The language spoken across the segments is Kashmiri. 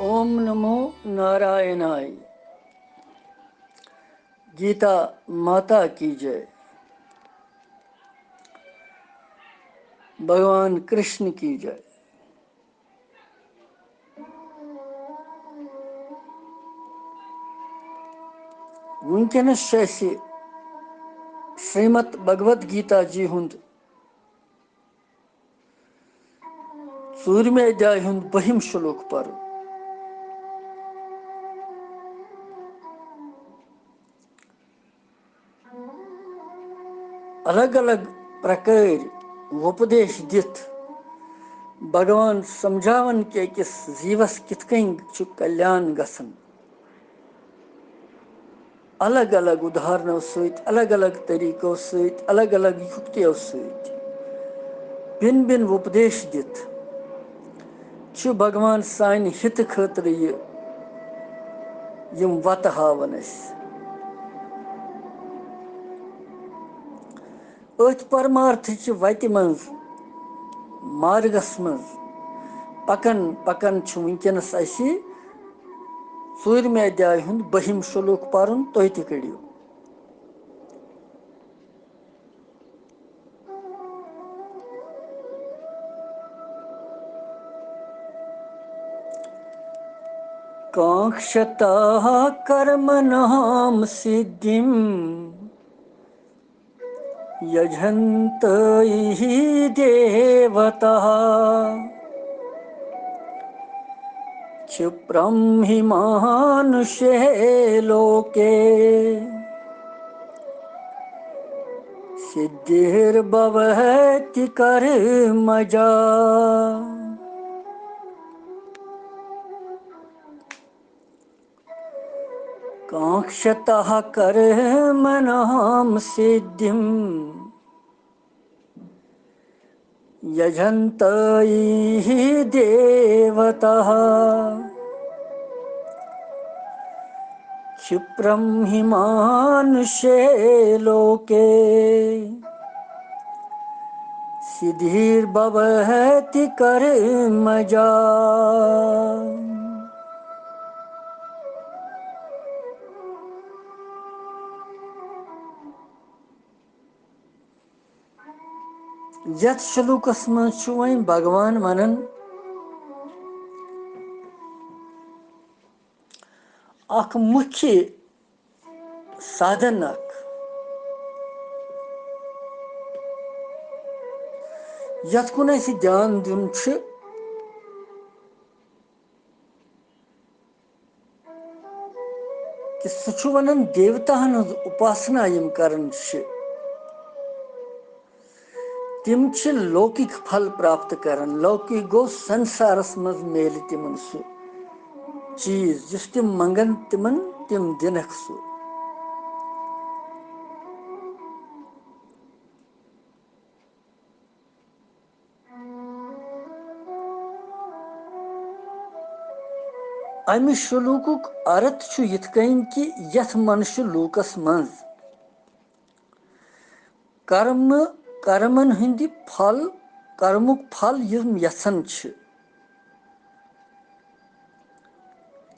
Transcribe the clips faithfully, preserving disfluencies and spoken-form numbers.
اوم نمو نارائنائے۔ گیتا ماتا کی جے۔ بھگوان کرشن کی جے۔ وٕنکیٚنَس چھُ اَسہِ شریمد بھگوت گیتا جی ہُنٛد ژوٗرمہِ ادھیایہِ ہُنٛد بٔہِم شلوک پرُن۔ الگ الگ پرکٲرۍ وۄپدیش دِتھ بھگوان سمجھاوان کہِ أکِس جیٖوس کِتھ کٔنۍ چھُ کلیان گژھان۔ الگ الگ ادہارنو سۭتۍ، الگ الگ طریقو سۭتۍ، الگ الگ یُکتیو سۭتۍ بِن بِن وۄپدیش دِتھ چھُ بھگوان سانہِ ہِتہٕ خٲطرٕ یہِ، یِم وَتہٕ ہاوان اَسہِ۔ أتھۍ پرمارتھٕچہِ وَتہِ منٛز، مارگس منٛز پکان پکان چھُ وٕنکیٚنَس اَسہِ ژوٗرمہِ ادھیایہِ ہُنٛد بٔہِم شلوک پرُن، تُہۍ تہِ کٔرِو۔ काङ्क्षतः कर्मणां सिद्धिं यजन्त इहि देवताः। क्षिप्रं हि मानुषे लोके सिद्धिर्भवति कर्मजा। काङ्क्षतः कर्मणां सिद्धिं यजन्त इहि देवताः। क्षिप्रं हि मानुषे लोके सिद्धिर्भवति कर्मजा। یتھ شلوکس منٛز چھُ وۄنۍ بھگوان ونان، اکھ مُکھیہ سادھن اکھ، یتھ کُن اسہِ دیان دیُن چھُ، کہِ سُہ چھُ ونان، دیوتاہن ہٕنٛز اُپاسنا یِم کران چھِ، تِم چھِ لوکِک پھل پراپت کران۔ لوکِک گوٚو سنسارس منٛز میلہِ تِمن سُہ چیٖز یُس تِم منگن، تِمن تِم دِنکھ سُہ۔ امہِ شلوکُک ارتھ چھُ یِتھ کٔنۍ کہِ یتھ منشہِ لوکس منٛز کرمہٕ، کرمن ہٕنٛدِ پھل، کرمُک پھل یِم یژھان چھِ،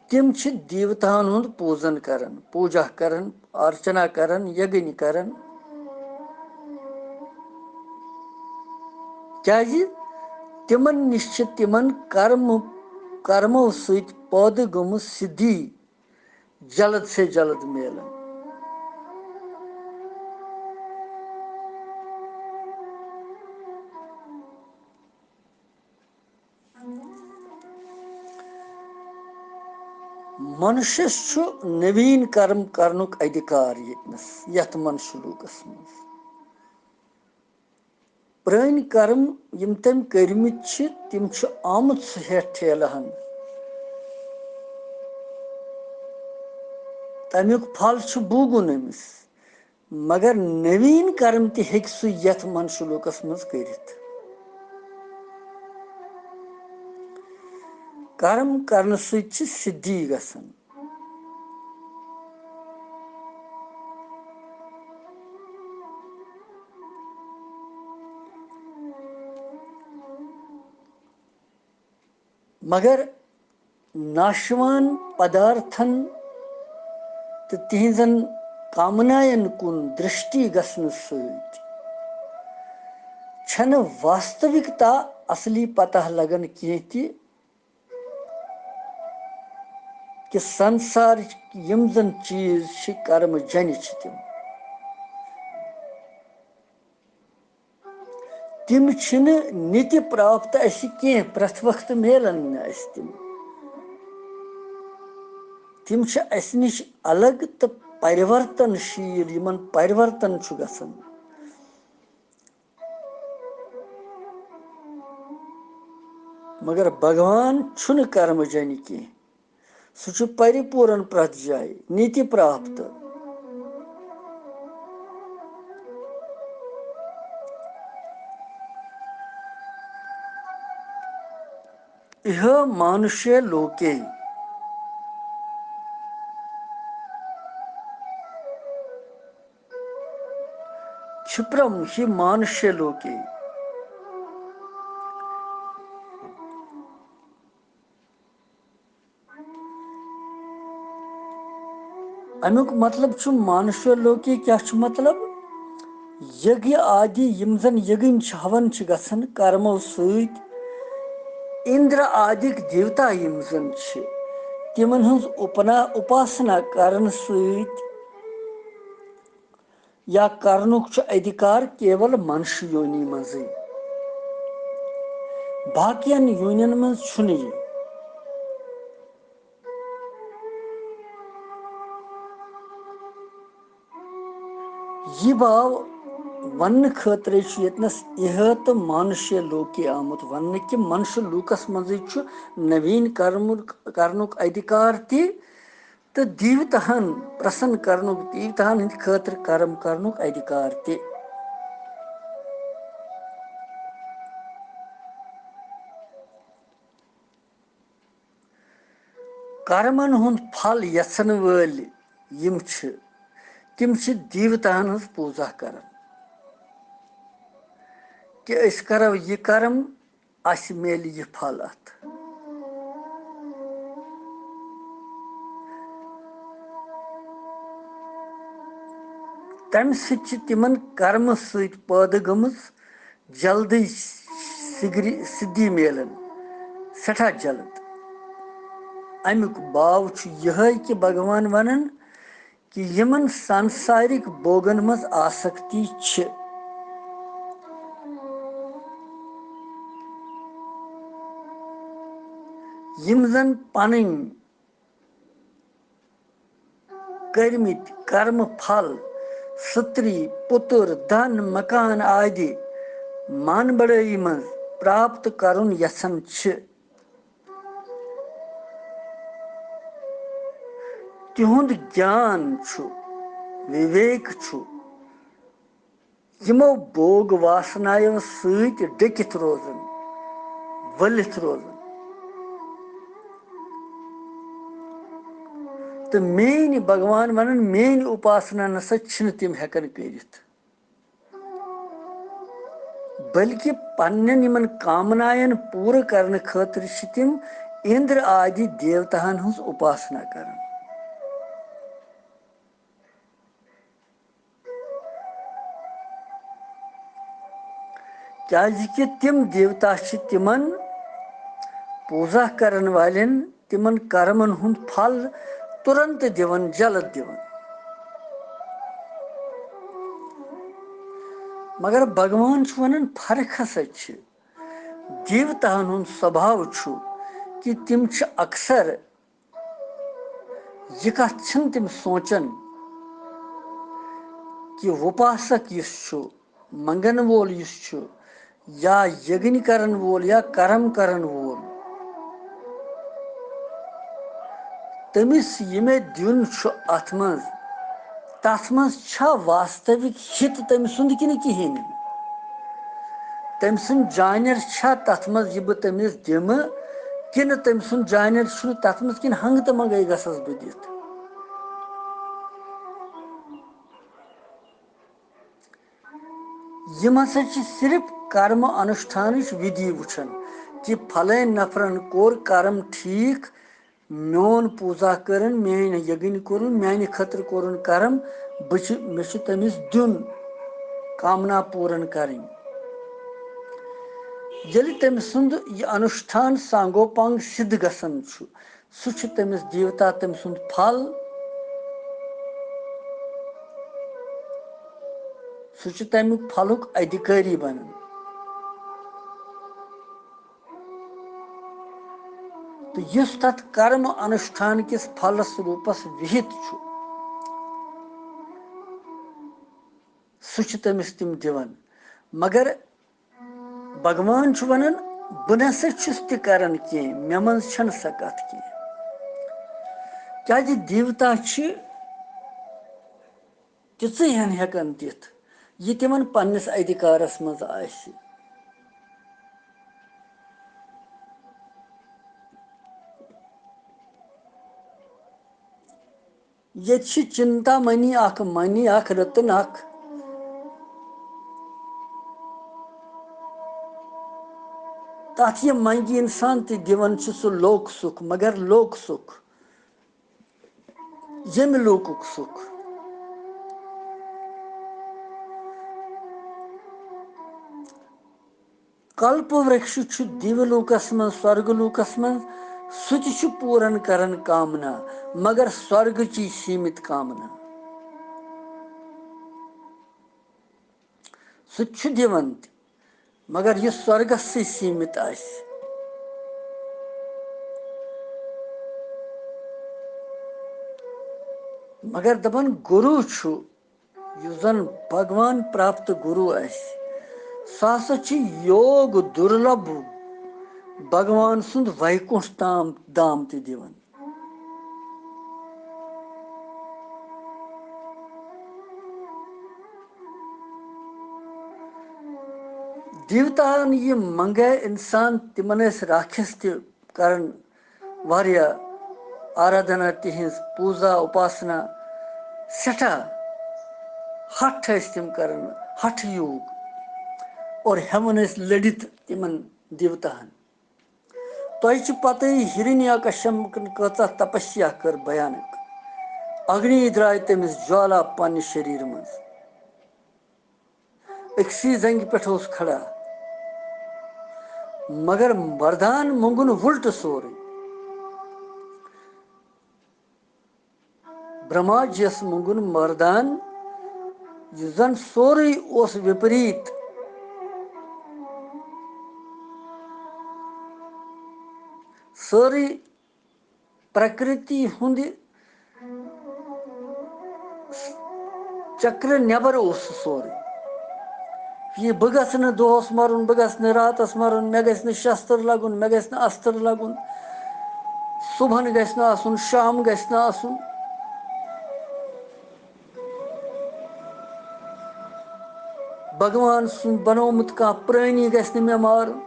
تِم چھِ دیوتاہن ہُنٛد پوٗزن کران، پوٗجا کران، ارچنا کران، یگنی کران۔ کیازِ تِمن نِش چھِ تِمن کرم، کرمو سۭتۍ پٲدٕ گٔمٕژ سِدھی جلد سے جلد میلان۔ منشس چھُ نویٖن کرم کرنُک ادھیکار ییٚتنس، یتھ منشہِ لوکس منٛز۔ پرٲنۍ کرم یِم تٔمۍ کٔرمٕتۍ چھِ، تِم چھِ آمٕتۍ سُہ ہیتھ ٹھیلہٕ ہن۔ تمیُک پھل چھُ بوگُن أمِس۔ مگر نویٖن کرم تہِ ہیٚکہِ سُہ یتھ منشہِ لوکس منٛز کٔرِتھ۔ کرم کرنہٕ سۭتۍ چھِ سِدھی گژھان۔ مگر ناشوان پدارتھن تہٕ تِہنٛزن کامناین کُن درشٹی گژھنہٕ سۭتۍ چھنہٕ واستوکتا اصلی پتہ لگان کینٛہہ تہِ، کہِ سنسارٕکۍ یِم زن چیز چھِ، کرم جنہِ چھِ تِم۔ تِم چھِنہٕ نِتہِ پراپت اسہِ کینٛہہ، پرٛٮ۪تھ وقتہٕ میلن نہٕ اسہِ تِم۔ تِم چھِ اسہِ نِش الگ تہٕ پرورتن شیٖل، یِمن پرورتن چھُ گژھان۔ مگر بھگوان چھُنہٕ کرم جنہِ کینٛہہ۔ سُہ چھُ پریپورن پرٛٮ۪تھ جایہِ، نِتہِ پراپت۔ اِہ مانُشے لوکے، کھِپرم ہی مانُشے لوکے۔ اَمیُک مطلب چھُ، مانُشیہ لوکی کیٛاہ چھُ مطلب؟ یگیہ آدی، یِم زن یگٕنۍ چھِ، ہون چھِ گژھان کرمو سۭتۍ، اِندرا آدِک دیوتا یِم زن چھِ، تِمن ہٕنٛز اُپنا-، اُپاسنا کرنہٕ سۭتۍ یا کرنُک چھُ ادھیکار کیول منشہٕ یونی منٛزٕے، باقین یونین منٛز چھُنہٕ یہِ۔ یہِ باو وننہٕ خٲطرے چھُ ییٚتنس اِہ تہٕ مانشے لوکے آمُت وننہٕ، کہِ منشہٕ لوکس منٛزٕے چھُ نویٖن کرمُک، کرنُک ادھیکار تہِ تہٕ دیوتاہن پرسن کرنُک، دیوتاہن ہٕنٛدِ خٲطرٕ کرم کرنُک ادھیکار تہِ۔ کرمن ہُنٛد پھل یژھن وٲلۍ یِم چھِ، تِم چھِ دیوتاہن ہٕنٛز پوٗزا کران، کہِ أسۍ کرو یہِ کرم، اسہِ میلہِ یہِ پھل اتھ۔ تمہِ سۭتۍ چھِ تِمن کرمہٕ سۭتۍ پٲدٕ گٔمٕژ جلدی سِگری-، سِدھی میلان، سٮ۪ٹھاہ جلد۔ امیُک باو چھُ یِہوٚے کہِ بھگوان ونان، کہِ یِمن سنسارِک بوگن منٛز آسکتی چھِ، یِم زن پنٕنۍ کٔرمٕتۍ کرمہٕ پھل، ستری، پُتُر، دھن، مکان آدِ مان بڑٲیی منٛز پراپت کرُن یژھان چھِ۔ تِہُنٛد گیان چھُ، وِویک چھُ، یِمو بوگ واسنایو سۭتۍ ڈٔکِتھ روزُن، ؤلِتھ روزُن۔ تہٕ میٲنۍ بھگوان ونان، میٲنۍ اُپاسنا نسا چھِنہٕ تِم ہٮ۪کان کٔرِتھ، بلکہِ پننٮ۪ن یِمن کامناین پوٗرٕ کرنہٕ خٲطرٕ چھِ تِم اِندر آدِ دیوتاہن ہٕنٛز اُپاسنا کران۔ کیازِ کہِ تِم دیوتا چھِ تِمن پوٗزا کرن والٮ۪ن، تِمن کرمن ہُنٛد پھل تُرنت دِوان، جلد دِوان۔ مگر بھگوان چھُ ونان، فرق ہسا چھِ۔ دیوتاہن ہُنٛد سوبھاو چھُ کہِ تِم چھِ اکثر یہِ کتھ چھِنہٕ تِم سونٛچان کہِ وُپاسک یُس چھُ، منٛگن وول یُس چھُ، یا یگنۍ کرن وول یا کرم کرن وول، تٔمِس یہِ مےٚ دیُن چھُ اتھ منٛز، تتھ منٛز چھا واستوِک ہِت تٔمۍ سُنٛد کِنہٕ کِہیٖنۍ؟ تٔمۍ سُنٛد جانیر چھا تتھ منٛز یہِ بہٕ تٔمِس دِمہٕ، کِنہٕ تٔمۍ سُنٛد جانیر چھُنہٕ تتھ منٛز، کِنہٕ ہنٛگہٕ تہٕ منٛگَے گژھس بہٕ دِتھ؟ یِم ہسا چھِ صرف کرم انُشٹھانٕچ وِدھی وٕچھان کہِ پھلٲنۍ نفرن کوٚر کرم ٹھیٖک، میون پوٗزا کٔرٕن، میٲنۍ یگٕنۍ کوٚرُن، میانہِ خٲطرٕ کوٚرُن کرم، بہٕ چھِ، مےٚ چھُ تٔمِس دیُن، کامنا پوٗرن کرٕنۍ۔ ییٚلہِ تٔمۍ سُنٛد یہِ انُشٹھان سانگوپانگ سِدھ گژھان چھُ، سُہ چھُ تٔمِس دیوتا، تٔمۍ سُنٛد پھل، سُہ چھُ تَمیُک پھلُک ادھیکاری بنان۔ تہٕ یُس تَتھ کرم انُشٹھان کِس پھلس روٗپس وِہِتھ چھُ، سُہ چھُ تٔمِس تِم دِوان۔ مگر بھگوان چھُ وَنان، "بہٕ نہ سا چھُس تہِ کران کینٛہہ، مےٚ منٛز چھَنہٕ سۄ کَتھ کینٛہہ۔" کیازِ دیوتا چھِ تِژٕے ہن ہٮ۪کان دِتھ، یہِ تِمن پننِس ادھیکارس منٛز آسہِ۔ ییٚتہِ چھِ چِنتا مٔنی اکھ، مٔنی اکھ، رٔتٕن اکھ۔ تَتھ یہِ منٛگہِ اِنسان تہِ دِوان چھُ سُہ لوک سُکھ، مگر لوک سُکھ، ییٚمہِ لوکُک سُکھ۔ کلپ ورکش چھُ دیو لوکس منٛز، سورگ لوکس منٛز، سُہ تہِ چھُ پوٗرن کران کامنا، مگر سورگٕچی سیٖمِت کامنا۔ سُہ تہِ چھُ دِوان تہِ، مگر یُس سورگس سۭتۍ سیٖمِت آسہِ۔ مگر دپان گُروٗ چھُ، یُس زن بھگوان پراپت گُروٗ آسہِ، سُہ ہسا چھُ یوگ دُرلبھ بھگوان سُنٛد ویکُنٹھ تام دام تہِ دِوان۔ دیوتاہن یہِ منگے اِنسان، تِمن ٲسۍ راکھس تہِ کران واریاہ آرادھنا، تِہنٛز پوٗزا اُپاسنا سٮ۪ٹھاہ ہٹھ ٲسۍ تِم کران، ہٹھ یوگ، اور ہٮ۪وان ٲسۍ لٔڑِتھ تِمن دیوتاہن۔ تۄہہِ چھِ پتہٕے ہرنیا کشمکن کۭژاہ تپسیا کٔر بھیانک۔ اگنی درٛاے تٔمِس جوالا پننہِ شریٖر منٛز۔ أکسٕے زنٛگہِ پٮ۪ٹھ اوس کھڑا، مگر وردان مونٛگُن وُلٹہٕ سورُے۔ برہما جِیَس مونٛگُن وردان، یُس زن سورُے اوس وِپریٖت۔ سٲرٕے پرکرتی ہُنٛد چکرٕ نٮ۪بر اوس سُہ سورُے۔ یہِ بہٕ گژھٕ نہٕ دۄہس مرُن، بہٕ گژھٕ نہٕ راتس مرُن، مےٚ گژھِ نہٕ شستر لگُن، مےٚ گژھِ نہٕ استر لگُن، صبحن گژھِ نہٕ آسُن، شام گژھِ نہٕ آسُن۔ بھگوان سُنٛد بنومُت کانٛہہ پرٛانی گژھِ نہٕ مےٚ مارُن۔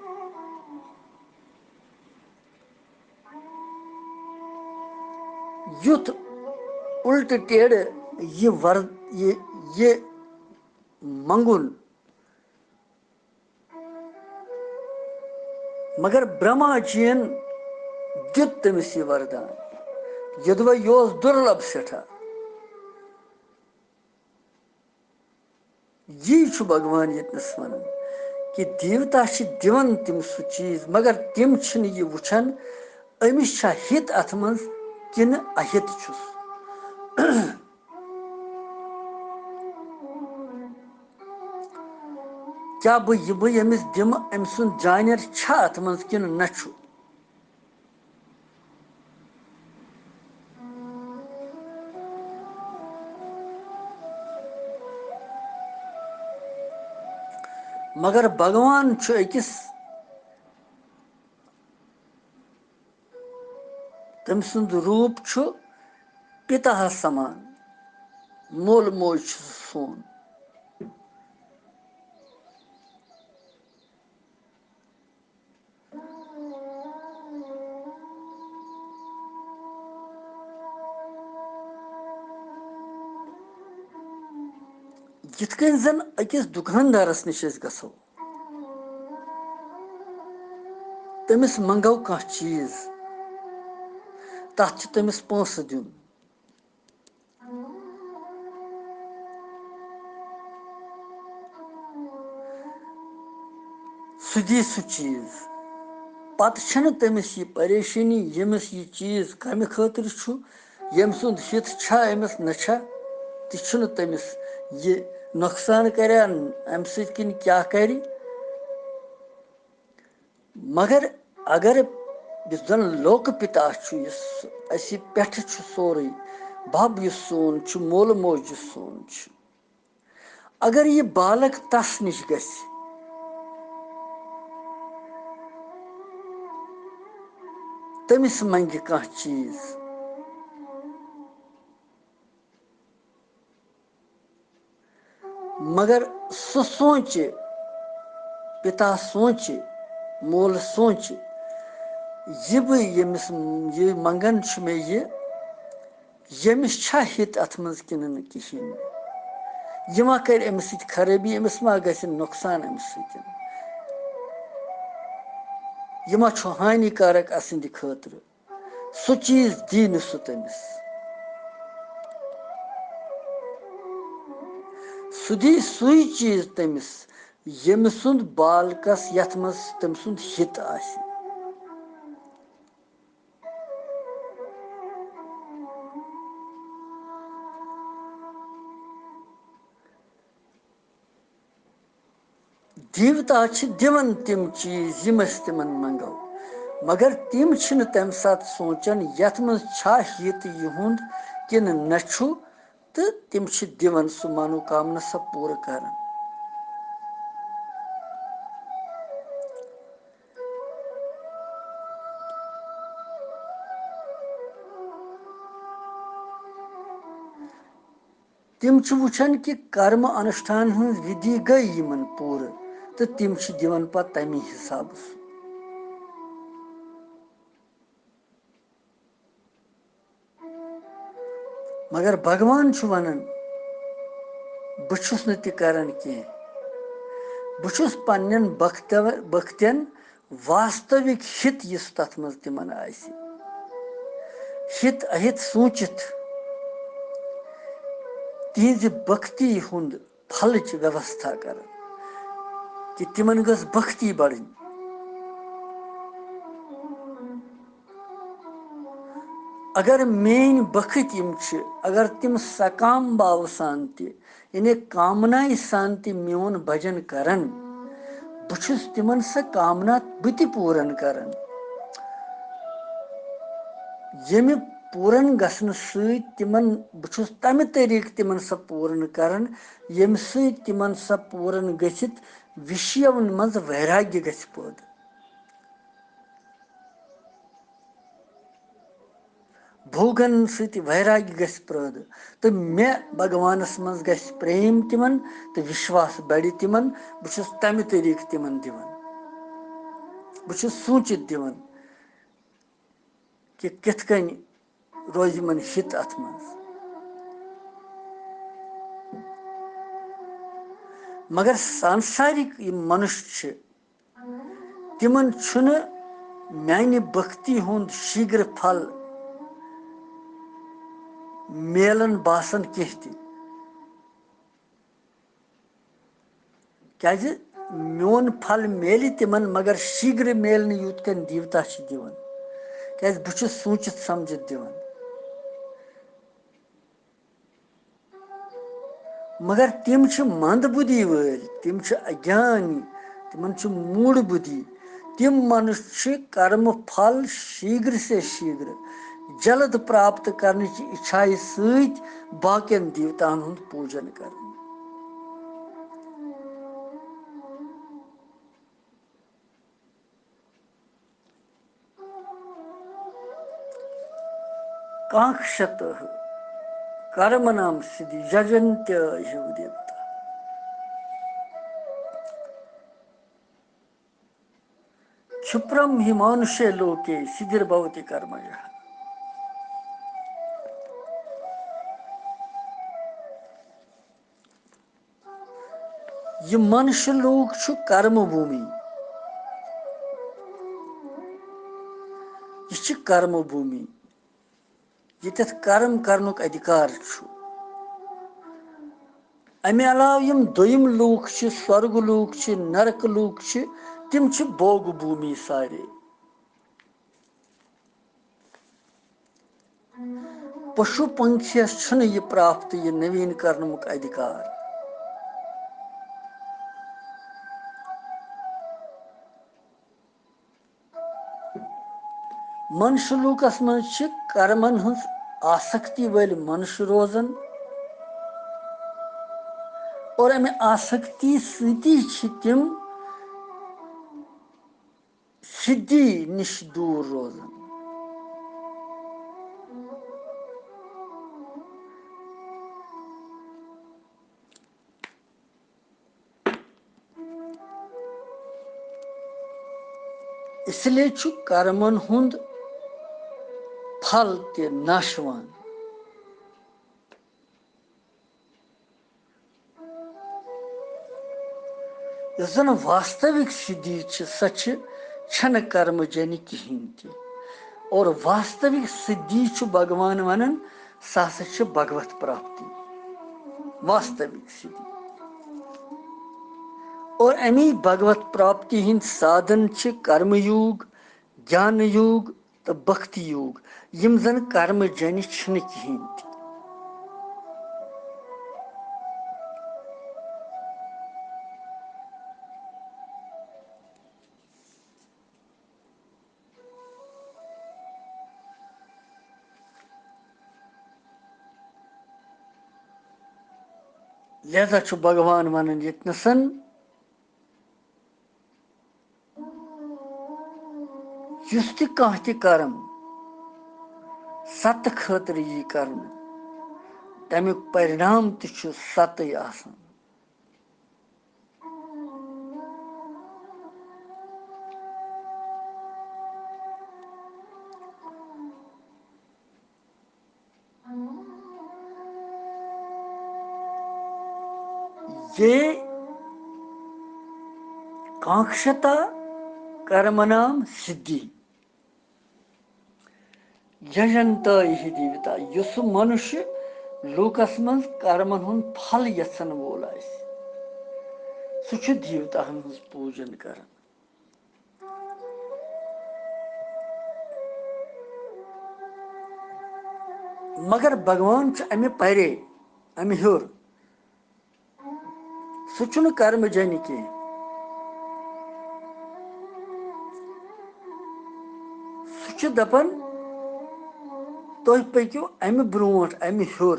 یُتھ اُلٹہٕ ٹیڑٕ یہِ ور-، یہِ، یہِ منٛگُن۔ مگر برہما جِین دیُت تٔمِس یہِ وردان۔ یوٚدوَے یہِ اوس دُرلبھ سٮ۪ٹھاہ۔ یی چھُ بھگوان ییٚتنَس وَنان کہِ دیوتا چھِ دِوان تِم سُہ چیٖز، مگر تِم چھِنہٕ یہِ وٕچھان أمِس چھا ہِت اَتھ منٛز کِنہٕ اَہِت چھُس۔ کیٛاہ بہٕ یہِ بہٕ ییٚمِس دِمہٕ، أمۍ سُنٛد جانیر چھا اَتھ منٛز کِنہٕ نہ چھُ؟ مگر بھگوان چھُ أکِس، تٔمۍ سُنٛد روٗپ چھُ پِتاہَس سَمان، مول موج چھُ سُہ سون۔ یِتھ کٔنۍ زن أکِس دُکاندارس نِش أسۍ گژھو، تٔمِس منٛگو کانٛہہ چیٖز، تَتھ چھُ تٔمِس پونٛسہٕ دیُن۔ سُہ دی سُہ چیٖز۔ پَتہٕ چھَنہٕ تٔمِس یہِ پریشٲنی، ییٚمِس یہِ چیٖز کَمہِ خٲطرٕ چھُ، ییٚمہِ سُنٛد ہِت چھا أمِس نہ چھا، تہِ چھُنہٕ تٔمِس۔ یہِ نۄقصان کَرِ اَمہِ سۭتۍ کِنہٕ کیٛاہ کَرِ؟ مگر اگر یُس زن لوکہٕ پِتا چھُ، یُس اَسہِ پٮ۪ٹھٕ چھُ سورُے، بَب یُس سون چھُ، مول موج یُس سون چھُ، اگر یہِ بالغ تس نِش گژھِ، تٔمِس منٛگہِ کانٛہہ چیٖز، مگر سُہ سونٛچہِ، پِتا سونٛچہِ، مول سونٛچہِ، یہِ بہٕ ییٚمِس یہِ منٛگان چھُ مےٚ یہِ، ییٚمِس چھا ہِت اَتھ منٛز کِنہٕ نہٕ کِہیٖنۍ؟ یہِ ما کَرِ أمِس سۭتۍ خرٲبی؟ أمِس ما گژھِ نۄقصان اَمہِ سۭتۍ؟ یہِ ما چھُ ہانی کارک اَسٕنٛدِ خٲطرٕ؟ سُہ چیٖز دی نہٕ سُہ تٔمِس۔ سُہ دی سُے چیٖز تٔمِس، ییٚمہِ سُنٛد بالکس یَتھ منٛز تٔمۍ سُنٛد ہِت آسہِ۔ دیوتا چھِ دِوان تِم چیٖز، یِم أسۍ تِمن منٛگو، مگر تِم چھِنہٕ تَمہِ ساتہٕ سونٛچان، یَتھ منٛز چھا ہِت یِہُنٛد کِنہٕ نہ چھُ، تہٕ تِم چھِ دِوان سُہ منوکامنا سۄ پوٗرٕ کران۔ تِم چھِ وٕچھان کہِ کرم انُشٹھان ہٕنٛز وِدھی گٔے یِمن پوٗرٕ، تہٕ تِم چھِ دِوان پتہٕ تَمی حسابہٕ سُہ۔ مگر بھگوان چھُ وَنان، بہٕ چھُس نہٕ تہِ کران کینٛہہ۔ بہٕ چھُس پننٮ۪ن بختو-، بختٮ۪ن واستوِک ہِت یُس تَتھ منٛز تِمن آسہِ، ہِت اہِت سوٗنٛچِتھ تِہنٛزِ بھکتی ہُنٛد پھلٕچ ویوستھا کران، کہِ تِمن گٔژھ بھکتی بڑٕنۍ۔ اگر میٲنۍ بخت یِم چھِ، اگر تِم سکام باو سان تہِ، یعنی کامنایہِ سان تہِ میون بھجن کرن، بہٕ چھُس تِمن سۄ کامنا بہٕ تہِ پوٗرن کران۔ ییٚمہِ پوٗرن گژھنہٕ سۭتۍ تِمن، بہٕ چھُس تمہِ طریٖقہٕ تِمن سۄ پوٗرن کران، ییٚمہِ سۭتۍ تِمن سۄ پوٗرن گٔژھِتھ وِشیَن منٛز ویراگیہ گژھِ پٲدٕ۔ بھوگن سۭتۍ ویراگی گژھِ پٲدٕ، تہٕ مےٚ بھگوانس منٛز گژھِ پریم تِمن تہٕ وشواس بڑِ تِمن۔ بہٕ چھُس تمہِ طریٖقہٕ تِمن دِوان، بہٕ چھُس سوٗنٛچِتھ دِوان کہِ کِتھ کٔنۍ روزِ یِمن ہِت اتھ منٛز۔ مگر سانسارِک یِم منُش چھِ، تِمن چھُنہٕ میانہِ بختی ہُنٛد شیٖگرٕ پھل میلان باسان کینٛہہ تہِ۔ کیازِ میون پھل میلہِ تِمن، مگر شیٖگرٕ میلہِ نہٕ یوٗت کٔنۍ دیوتا چھِ دِوان۔ کیازِ بہٕ چھُس سوٗنٛچِتھ سمجھِتھ دِوان۔ مگر تِم چھِ منٛد بُدھی وٲلۍ، تِم چھِ اگیانی، تِمن چھِ موٗڈ بُدھی۔ تِم منُش چھِ کرم پھل شیٖگرٕ سے شیٖگرٕ، جلد پراپت کرنٕچ اِچھایہِ سۭتۍ باقین دیوتاہن ہُنٛد پوٗجن کران۔ کانکشتہ کرمنام سدھی یجنتیہ دیوتا۔ کھپرم ہی مانشے لوکے سدھیربھوتی کرمجہ۔ یہِ منشہِ لوک چھُ کرم بھومی۔ یہِ چھِ کرم بھومی۔ ییٚتٮ۪تھ کرم کرنُک ادھیکار چھُ۔ امہِ علاوٕ یِم دوٚیِم لوٗکھ چھِ، سۄرگہٕ لوٗکھ چھِ، نرکہٕ لوٗکھ چھِ، تِم چھِ بھوگ بھوٗمی سارے۔ پشو پنکھیس چھُنہٕ یہِ پراپت، یہِ نویٖن کرنُک ادھیکار۔ منشہٕ لوٗکس منٛز چھِ کرمن ہٕنٛز آسکتی وٲلۍ منشہٕ روزان، اور امہِ آسکتی سۭتی چھِ تِم سِدھی نِش دوٗر روزان۔ اس لیے چھُ کرمن ہُنٛد پھل تہِ ناشوان۔ یۄس زن واستوِک سِدھی چھِ، سۄ چھِ، چھنہٕ کرمہٕ جنہِ کِہینۍ تہِ۔ اور واستوِک سِدھی چھُ بھگوان ونان، سۄ ہسا چھِ بھگوت پراپتی، واستوِک سِدھی۔ اور امی بھگوت پراپتی ہٕنٛدۍ سادن چھِ کرمہٕ یوگ، گیان یوگ تہٕ بھکتی یوگ، یِم زن کرمہٕ جنہِ چھِنہٕ کِہینۍ تہِ۔ لہذا چھُ بھگوان ونان ییٚتنَسن، یُس تہِ کانٛہہ تہِ کرم ستہٕ خٲطرٕ یی کرنہٕ، تمیُک پرِنام تہِ چھُ ستٕے آسان۔ یہ کانکشتا کرمنام سدھی۔ یجنتایہ دیوتا، یُس سُہ منُشیہ لوکس منٛز کرمن ہُنٛد پھل یژھن وول آسہِ، سُہ چھُ دیوتاہن ہٕنٛز پوٗجن کران۔ مگر بھگوان چھُ امہِ پرے، امہِ ہیوٚر۔ سُہ چھُنہٕ کرمہٕ جنہِ کینٛہہ۔ سُہ چھُ دپان، تُہۍ پٔکِو امہِ برونٛٹھ، امہِ ہیوٚر۔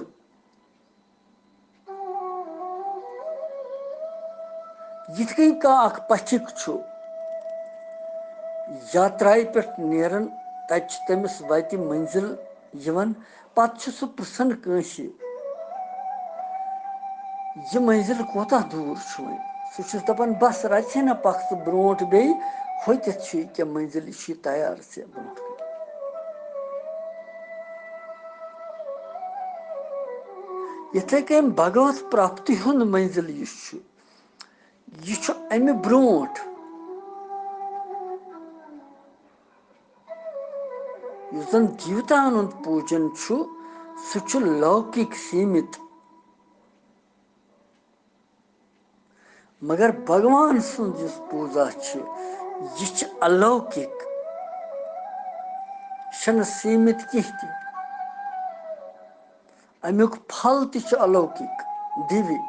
یِتھ کٔنۍ کانٛہہ اکھ پٔتھِک چھُ یاترایہِ پٮ۪ٹھ نیران، تتہِ چھِ تٔمِس وتہِ مٔنزِل یِوان، پتہٕ چھُ سُہ پرژھان کٲنٛسہِ، "یہِ مٔنزِل کوتاہ دوٗر چھُ وۄنۍ؟" سُہ چھُس دپان، "بس، رژھِ ہنا پکھ ژٕ برونٛٹھ بیٚیہِ، ہوٚتٮ۪تھ چھُ یہِ کینٛہہ مٔنزِل، یہِ چھُے تیار ژےٚ برونٛٹھ کُن۔" یِتھے کٔنۍ بھگوت پراپتی ہُنٛد مٔنزِل یُس چھُ، یہِ چھُ امہِ برونٛٹھ، یُس زن دیوتاہن ہُنٛد پوٗجن چھُ، سُہ چھُ لوکِک سیٖمِت۔ مگر بھگوان سُنٛد یُس پوٗزا چھُ، یہِ چھُ الوکِک، چھُنہٕ سیٖمِت کینٛہہ تہِ۔ امیُک پھل تہِ چھُ الوکِک، دیوی۔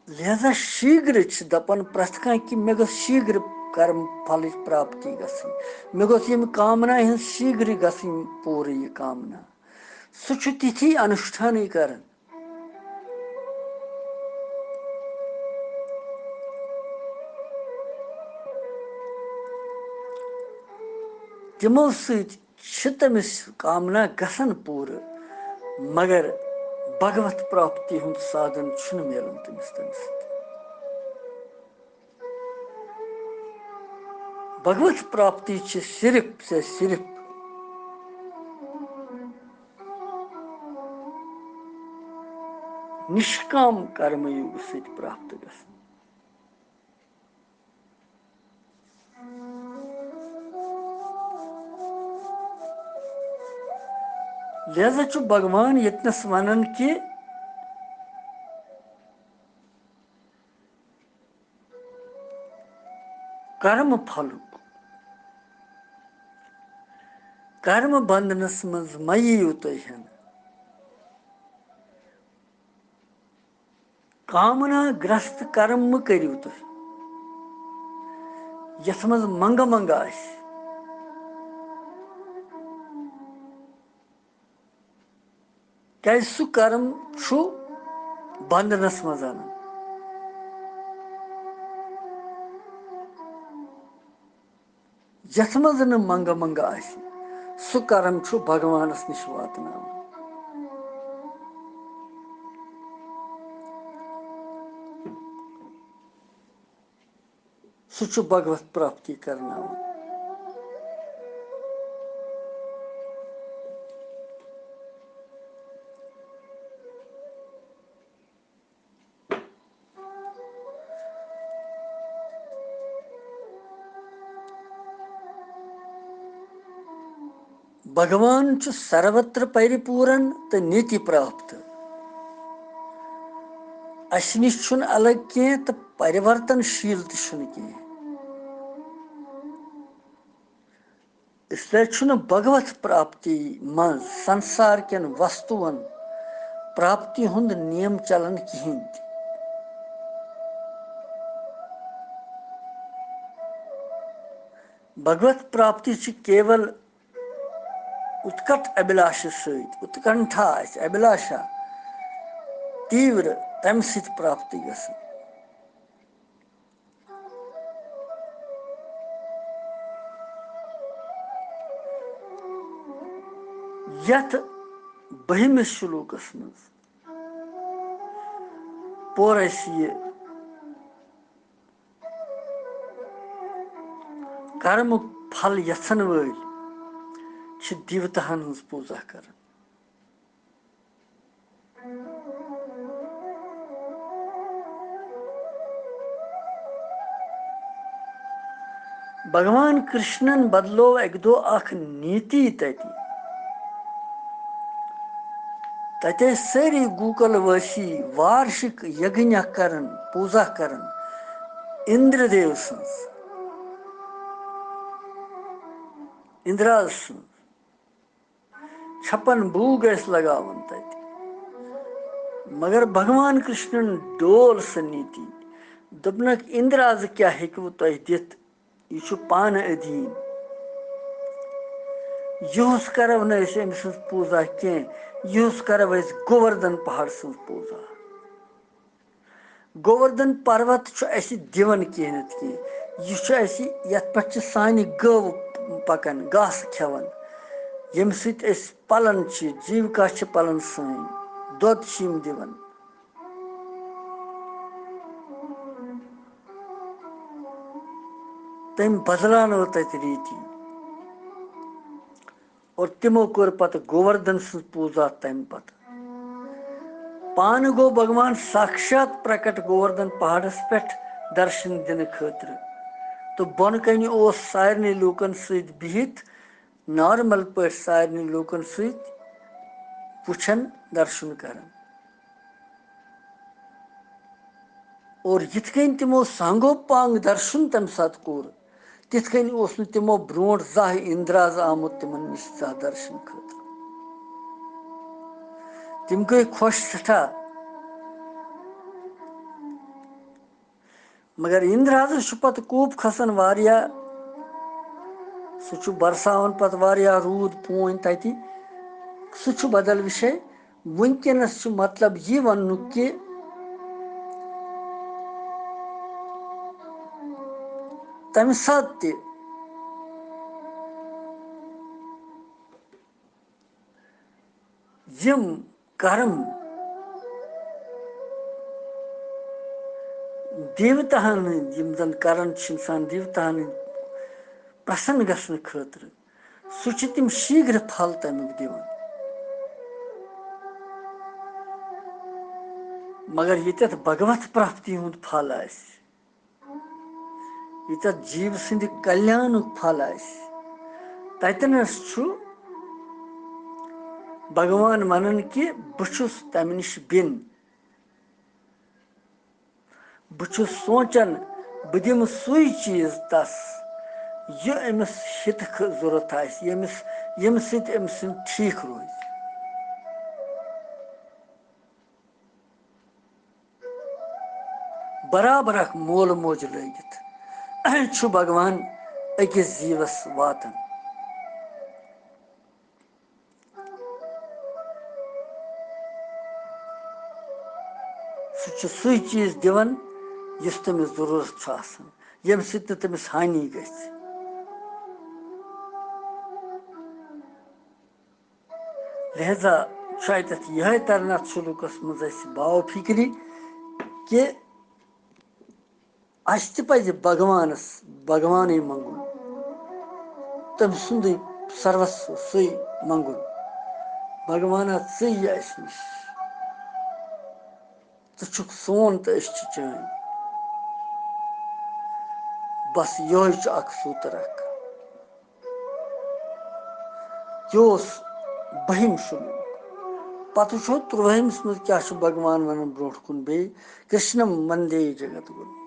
لہذا شیٖگرٕ چھِ دپان پرٛٮ۪تھ کانٛہہ کہِ مےٚ گٔژھ شیٖگرٕ کرم پھلٕچ پراپتی گژھٕنۍ، مےٚ گوٚژھ ییٚمہِ کامنا ہٕنٛز شیٖگرٕ گژھٕنۍ پوٗرٕ یہِ کامنا۔ سُہ چھُ تِتھی انُشٹھانٕے کران۔ تِمو سۭتۍ چھِ تٔمِس کامنا گژھان پوٗرٕ، مگر بھگوت پراپتی ہُنٛد سادھن چھُنہٕ میلان تٔمِس تَمہِ سۭتۍ۔ بھگوت پراپتی چھِ صرف سے صرف نشکام کرم یوگ سۭتۍ پراپت گژھان۔ لہذا چھُ بھگوان ییٚتنَس وَنان کہِ کرم پھلُک، کرم بندنس منٛز مہ یِیِو تُہۍ ہٮ۪نہٕ۔ کامنا گرست کرم مہ کٔرِو تُہۍ، یتھ منٛز منگہٕ منگہٕ آسہِ۔ کیازِ سُہ کرم چھُ بندنس منٛز انان۔ یتھ منٛز نہٕ منگہٕ منگہٕ آسہِ، سُہ کرم چھُ بھگوانس نِش واتناوان۔ سُہ چھُ بھگوت پراپتی کرناوان۔ بھگوان چھُ سروتر پرِپوٗرن تہٕ نیتی پراپت۔ اَسہِ نِش چھُنہٕ الگ کینٛہہ تہٕ پرِورتن شیٖل تہِ چھُنہٕ کینٛہہ۔ اس لیے چھُنہٕ بھگوت پراپتی منٛز سنسار کٮ۪ن وستون پراپتی ہُنٛد نیم چلان کِہینۍ تہِ۔ بھگوت پراپتی چھِ کیول اتکٹ ابھلاشہٕ سۭتۍ، اتکنٹھا آسہِ، ابھلاشا، تیٖور، تمہِ سۭتۍ پراپتی گژھان۔ یتھ بٔہمِس شلوکس منٛز پوٚر اَسہِ یہِ کرمُک پھل یژھن وٲلۍ چھِ دیوتاہن ہٕنٛز پوٗزا کران۔ بھگوان کرشنن بدلوو اکہِ دۄہ اکھ نیتی تتہِ۔ تتہِ ٲسۍ سٲری گوکل وٲسی وارشک یگنیا کران، پوٗزا کران اندر دیو سٕنٛز، اندراز سٕنٛز۔ چھپن بوٗ گژھِ لگاوُن تتہِ۔ مگر بھگوان کرشنن ڈول سۄ نیتی۔ دوٚپنکھ، "اندرازٕ کیٛاہ ہیٚکِوٕ تۄہہِ دِتھ؟ یہِ چھُ پانہٕ ادھیٖن۔ یِہُس کرو نہٕ أسۍ أمۍ سٕنٛز پوٗزا کینٛہہ، یِہُس کرو أسۍ گووردھن پہاڑ سٕنٛز پوٗزا۔" گووردھن پروت چھُ اَسہِ دِوان کینٛہہ نتہٕ کینٛہہ۔ یہِ چھُ اَسہِ، یَتھ پٮ۪ٹھ چھِ سانہِ گٲوٕ پَکان، گاسہٕ کھٮ۪وان، ییٚمہِ سۭتۍ أسۍ پَلان چھِ، جیٖوِکا چھِ پَلان سٲنۍ، دۄد چھِ یِم دِوان۔ تٔمۍ بدلاونٲو تَتہِ ریٖتی۔ اور تِمو کٔر پتہٕ گووردھن سٕنٛز پوٗزا تَمہِ پتہٕ۔ پانہٕ گوٚو بھگوان ساکشات پرکٹ گووردھن پہاڑس پٮ۪ٹھ درشن دِنہٕ خٲطرٕ، تہٕ بۄنہٕ کنہِ اوس سارنٕے لوٗکن سۭتۍ بِہِتھ، نارمل پٲٹھۍ سارنٕے لوٗکن سۭتۍ وٕچھان، درشن کران۔ اور یِتھ کٔنۍ تِمو سانگو پانگ درشن تَمہِ ساتہٕ کوٚر، تِتھ کٔنۍ اوس نہٕ تِمو برونٛٹھ زانٛہہ اندراز آمُت تِمن نِش زانٛہہ درشن خٲطرٕ۔ تِم گٔے خۄش سٮ۪ٹھاہ۔ مگر اندرازس چھُ پتہٕ کوٗپ کھسان واریاہ، سُہ چھُ برساوان پتہٕ واریاہ روٗد پوٗنۍ تتہِ، سُہ چھُ بدل وِشے۔ وٕنکیٚنَس چھُ مطلب یہِ وَننُک کہِ تَمہِ ساتہٕ تہِ یِم کرم دیوتاہن ہٕنٛدۍ، یِم زَن کرن چھِ اِنسان دیوتاہن ہٕنٛدۍ پرسن گژھنہٕ خٲطرٕ، سُہ چھُ تِم شیٖگرٕ پھل تَمیُک دِوان۔ مگر ییٚتٮ۪تھ بھگوت پراپتی ہُنٛد پھل آسہِ، ییٚتٮ۪تھ جیٖو سٕنٛدِ کلیانُک پھل آسہِ، تتٮ۪نس چھُ بھگوان ونان کہِ بہٕ چھُس تمہِ نِش بِن۔ بہٕ چھُس سونٛچان، بہٕ دِمہٕ سُے چیٖز تس، یہِ أمِس ہِتُک ضروٗرت آسہِ، ییٚمِس، ییٚمہِ سۭتۍ أمۍ سُنٛد ٹھیٖک روزِ۔ برابر اکھ مول موج لٲگِتھ چھُ بھگوان أکِس جیٖوس واتان۔ سُہ چھُ سُے چیٖز دِوان، یُس تٔمِس ضروٗرت چھُ آسان، ییٚمہِ سۭتۍ نہٕ تٔمِس ہانی گژھِ۔ لہذا چھُ اَتٮ۪تھ یِہوٚے تران اَتھ سلوٗکَس منٛز اَسہِ باو فِکری کہِ اَسہِ تہِ پَزِ بھگوانَس، بھگوانٕے منٛگُن، تٔمۍ سُنٛدُے سروس سُے منٛگُن۔ بھگوانا، ژٕے یہِ اَسہِ نِش، ژٕ چھُکھ سون تہٕ أسۍ چھِ چٲنۍ۔ بس یِہوٚے چھُ اکھ سوٗتر اکھ۔ یہِ اوس بٔہِم شلوک۔ پتہٕ وٕچھو تُرٛوٲہِمِس منٛز کیٛاہ چھُ بھگوان وَنان برٛونٛٹھ کُن بیٚیہِ، کرشنم وندے جگت گُرو۔